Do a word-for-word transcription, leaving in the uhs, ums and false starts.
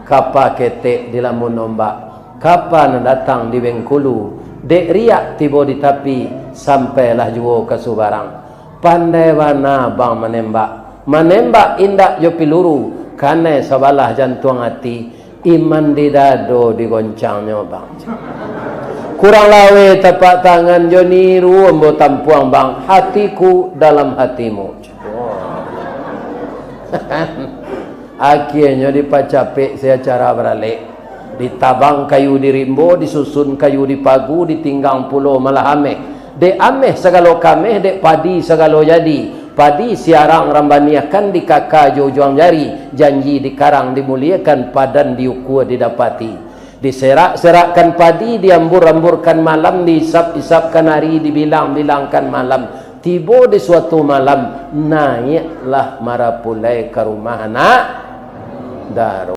Kapa ketek di lamun ombak, kapa nan datang di Bengkulu, dek riak tibo di tapi, sampailah juo ka subarang. Pandai bana bang manembak, manembak indak jo piluru, kanai sabalah jantuang ati, iman di dado digoncangnyo bang. Kurang laweh tapak tangan jo niru ambo tampuang bang, hatiku dalam hatimu. Akienyo dipacapek se acara baralek. Ditabang kayu di rimbo, disusun kayu di pagu, ditinggang pulo malah ameh. Dek ameh sagalo kameh, dek padi sagalo jadi. Padi siarang rambaniakan, dikaka jo ujuang jari. Janji dikarang dimuliekan, padan diukua didapati. Diserak-serakkan padi, diambur-amburkan malam, diisap-isapkan ari, dibilang-bilangkan malam. Tibo di suatu malam, naiaklah marapulai ka rumah anak daro.